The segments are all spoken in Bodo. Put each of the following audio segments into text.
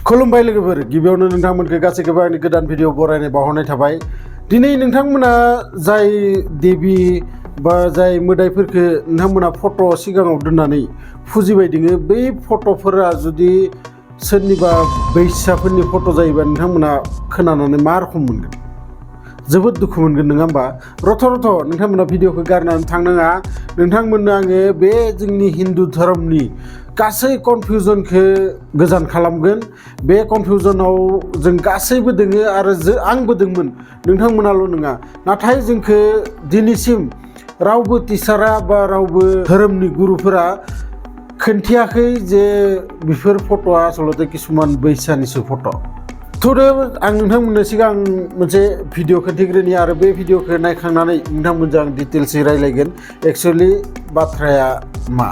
खुलुमबाय लोगोफोर गिबियावनो नोंथांमोनखौ गासैखौबो आंनि गोदान भिडिअ बरायनाय बावहरनाय थाबाय। दिनै नोंथांमोना जाय देबी बा जाय मोदायफोरखौ नोंथांमोना फट' सिगाङाव दोननानै फुजिबाय दोङो बै फट'फोरा जुदि सोरनिबा बैसाफोरनि फट' जायोबा नोंथांमोना खोनानानै मा रखम मोनगोन? जोबोद दुखु मोनगोन नङा होमबा? रथ' नोंथांमोना भिडिअखौ गारनानै थांनाङा। नोंथांमोननो आङो बे जोंनि हिन्दु धोरोमनि गासै कनफिउजनखौ गोजान खालामगोन। बे कनफिउजनाव जों गासैबो दोङो आरो आंबो दोंमोन, नोंथांमोनाल' नङा। नाथाय जोंखौ दिनैसिम रावबो टिचारा बा रावबो धोरोमनि गुरुफोरा खोन्थियाखै जे बेफोर फट'आ आसलते किसुमान बैसानिसो फट'। आं नोंथांमोननो सिगां मोनसे भिडिअ खोन्थिग्रोनि आरो बे भिडिअखौ नायखांनानै नोंथांमोनजों आं डिटेल्सै रायलायगोन एक्चुअली बाथ्राया मा।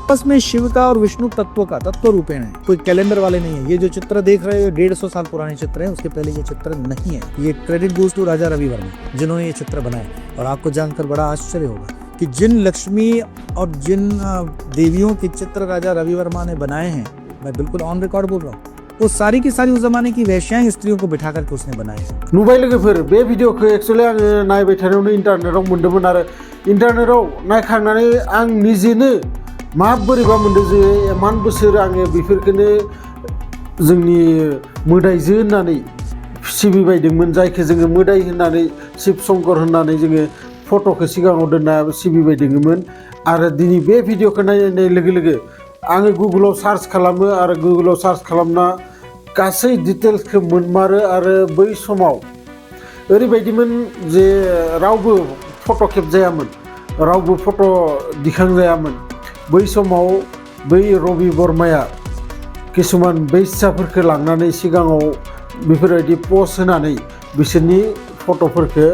बस में शिव का और विष्णु तत्व का तत्व रूपेण है, कोई कैलेंडर वाले नहीं है। ये जो चित्र देख रहे हो 150 साल पुराने चित्र है, उसके पहले ये चित्र नहीं है। ये क्रेडिट गोज टू राजा रवि वर्मा जिन्होंने ये चित्र बनाए। और आपको जानकर बड़ा आश्चर्य होगा कि जिन लक्ष्मी और जिन देवियों के चित्र राजा रवि वर्मा ने बनाए हैं, मैं बिल्कुल ऑन रिकॉर्ड बोल रहा हूँ, वो सारी की सारी उस जमाने की वैश्याएं स्त्रियों को बिठा करके उसने बनाए हैं। नुबाय लोगोफोर बे भिडिअखौ एक्चुअली आङो नायबाय थानायावनो इन्टारनेटाव मोन्दोंमोन आरो इन्टारनेटाव नायखांनानै आं निजेनो मा बोरैबा मोनदों जे इमान बोसोर आङो बेफोरखौनो जोंनि मोदायजो होननानै सिबिबायदोंमोन, जायखौ जोङो मोदाय होननानै शिब शंकर होननानै जोङो फट'खौ सिगाङाव दोनना सिबिबायदोंमोन। आरो दिनै बे भिडिअखौ नायनाय लोगो लोगो आङो गुगोलाव सार्च खालामो आरो गुगोलाव सार्च खालामना गासै डिटेल्सखौ मोनमारो। आरो बै समाव ओरैबायदिमोन जे रावबो फट' खेबजायामोन, रावबो फट' दिखांजायामोन। बै समाव बै रबि बर्माया किसुमान बैसाफोरखौ लांनानै सिगाङाव बेफोरबायदि पस्ट होनानै बिसोरनि फट'फोरखौ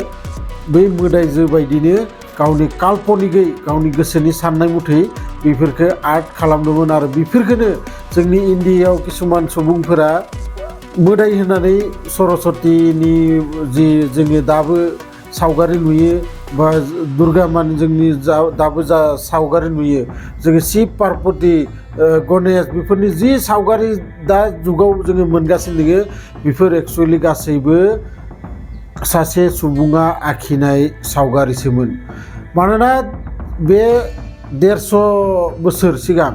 बै मोदायजो बायदिनो गावनि काल्पनिकै गावनि गोसोनि साननाय मथै बेफोरखौ आर्ट खालामदोंमोन। आरो बेफोरखौनो जोंनि इन्डियायाव किसुमान सुबुंफोरा मोदाय होननानै सरस्वतीनि जि जोङो दाबो सावगारि नुयो बा दुर्गा मान जोंनि दाबो जा सावगारि नुयो, जोङो शिब पार्बती गणेश बेफोरनि जि सावगारि दा जुगाव जोङो मोनगासिनो दङ, बेफोर एक्सुवेलि गासैबो सासे सुबुङा आखिनाय सावगारिसोमोन। मानोना बे 150 बोसोर सिगां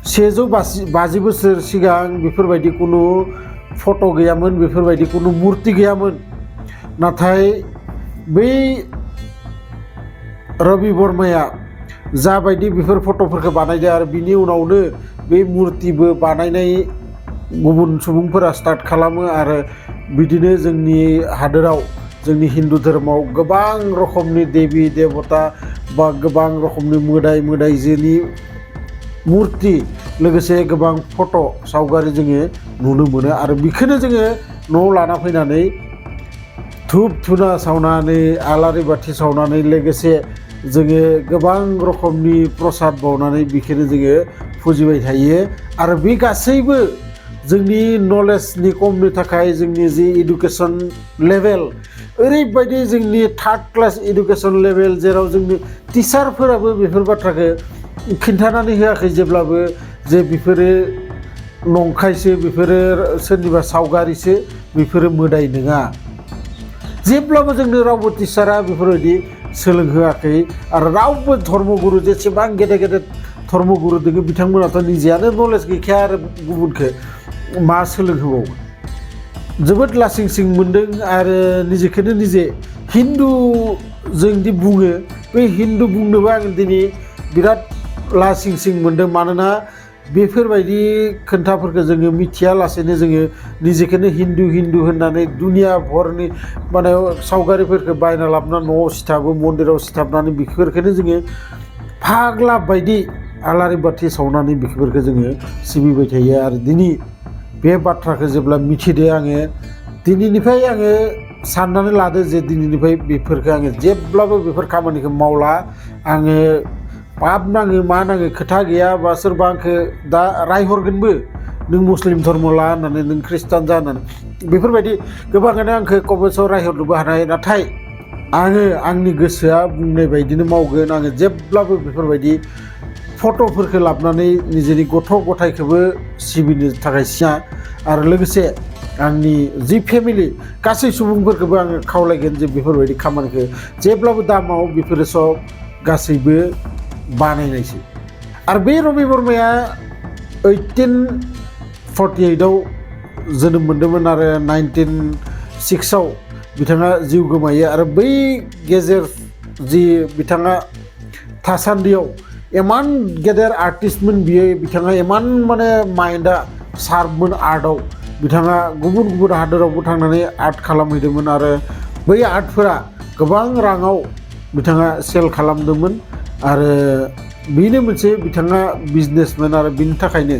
150 बोसोर सिगां बेफोरबायदि कुनु फट' गैयामोन, बेफोरबायदि कुनु मुर्ति गैयामोन। नाथाय बै रबि बर्माया जाबायदि बेफोर फट'फोरखौ बानायदों आरो बिनि उनावनो बे मुर्तिबो बानायनाय गुबुन सुबुंफोरा स्टार्ट खालामो। आरो बिदिनो जोंनि हादोराव जोंनि हिन्दु धोरोमाव गोबां रोखोमनि देबी देवता बा गोबां रोखोमनि मोदाय मोदायजोनि मुर्ति लोगोसे गोबां फट' सावगारि जोङो नुनो मोनो। आरो बेखौनो जोङो न'आव लाना फैनानै धुप धुना सावनानै आलारि बाथि सावनानै लोगोसे जोङो गोबां रोखोमनि प्रसाद बावनानै बेखौनो जोङो फुजिबाय थायो। आरो बे गासैबो जोंनि नलेजनि खमनि थाखाय जोंनि जि इडुकेसन लेभेल ओरैबायदि जोंनि 3rd क्लास इडुकेसन लेभेल, जेराव जोंनि टिचारफोराबो बेफोर बाथ्राखौ खिन्थानानै होआखै जेब्लाबो जे बेफोरो नंखायसो, बेफोरो सोरनिबा सावगारिसो, बेफोरो मोदाय नङा। जेब्लाबो जोंनो रावबो टिचारा बेफोरबायदि सोलोंहोआखै। आरो रावबो धर्मगुरु जेसेबां गेदेर गेदेर धर्मगुरु दङ बिथांमोनाथ' निजेयानो नलेज गैखाया आरो गुबुनखौ मा सोलोंहोबावगोन। जोबोद लासिं सिं मोन्दों। आरो निजेखौनो निजे हिन्दु जोंदि बुङो, बे हिन्दु बुंनोबो आं दिनै बिराद लासिं सिं मोन्दों। मानोना बेफोरबायदि खोन्थाफोरखौ जोङो मिथियालासेनो जोङो निजेखौनो हिन्दु हिन्दु होननानै दुनिया भरनि माने सावगारिफोरखौ बायना लाबोना न'आव सिथाबो, मन्दिराव सिथाबनानै बेफोरखौनो जोङो फाग्ला बायदि आलारि बाथि सावनानै बेफोरखौ जोङो सिबिबाय थायो। आरो दिनै बे बाथ्राखौ जेब्ला मिथिदो आङो दिनैनिफ्राय आङो साननानै लादो जे दिनैनिफ्राय बेफोरखौ आङो जेब्लाबो बेफोर खामानिखौ मावला। आङो पाप नाङो मा नाङो खोथा गैया, बा सोरबा आंखौ दा रायहरगोनबो नों मुस्लिम धर्म ला होननानै, नों ख्रिस्टान जा होननानै, बेफोरबायदि गोबाङानो आंखौ कमेन्टआव रायहरनोबो हानाय। नाथाय आङो आंनि गोसोआ बुंनाय बायदिनो मावगोन। आङो जेब्लाबो बेफोरबायदि फट'फोरखौ लाबोनानै निजेनि गथ' गथायखौबो सिबिनो थाखाय सिया आरो लोगोसे आंनि जि फेमिलि गासै सुबुंफोरखौबो आङो खावलायगोन जे बेफोरबायदि खामानिखौ जेब्लाबो दामाव बेफोरो सब गासैबो बानायनायसै आरो बे रबि बर्माया 1848आव जोनोम मोन्दोंमोन आरो 1906आव बिथाङा जिउ गोमायो आरो बै गेजेर जि बिथाङा थासान्दियाव इमान गेदेर आर्टिस्टमोन बियो बिथाङा इमान माने माइन्डआ शार्पमोन आर्टआव बिथाङा गुबुन गुबुन हादोरावबो थांनानै आर्ट खालामहैदोंमोन आरो बै आर्टफोरा गोबां राङाव बिथाङा सेल खालामदोंमोन आरो बेनो मोनसे बिथाङा बिजनेसमेन आरो बिनि थाखायनो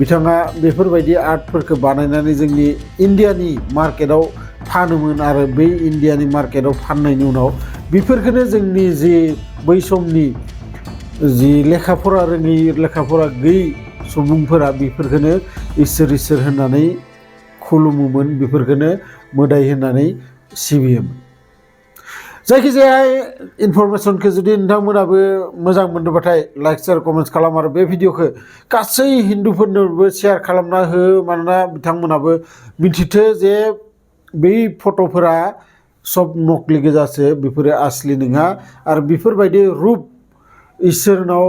बिथाङा बेफोरबायदि आर्टफोरखौ बानायनानै जोंनि इन्डियानि मार्केटआव फानोमोन आरो बै इन्डियानि मार्केटआव फाननायनि उनाव बेफोरखौनो जोंनि जि बै समनि जि लेखा फरा रोङै लेखा फरा गैयै सुबुंफोरा बेफोरखौनो इसोर होननानै खुलुमोमोन बेफोरखौनो मोदाय होननानै सिबियोमोन जायखिजाया इनफरमेसनखौ जुदि नोंथांमोनाबो मोजां मोनदोंबाथाय लाइक शेयार कमेन्ट्स खालाम आरो बे भिडिअखौ गासै हिन्दुफोरनोबो शेयार खालामना हो मानोना बिथांमोनाबो मिथिथो जे बै फट'फोरा सब नकलि गोजासो बेफोरो आसलि नङा आरो बेफोरबायदि रुप इसोरनाव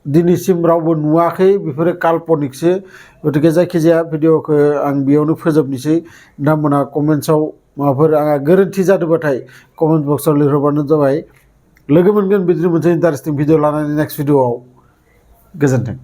दिनैसिम रावबो नुवाखै बेफोरो काल्पनिकसो गतिके जायखिजाया भिडिअखौ आं बेयावनो फोजोबनोसै नोंथांमोना कमेन्ट्सआव माबाफोर आंहा गोरोन्थि जादोंबाथाय कमेन्ट बक्सआव लिरहरबानो जाबाय लोगो मोनगोन बिदिनो मोनसे इन्टारेस्टिं भिडिअ लानानै नेक्स्ट भिडिअआव गोजोन्थों।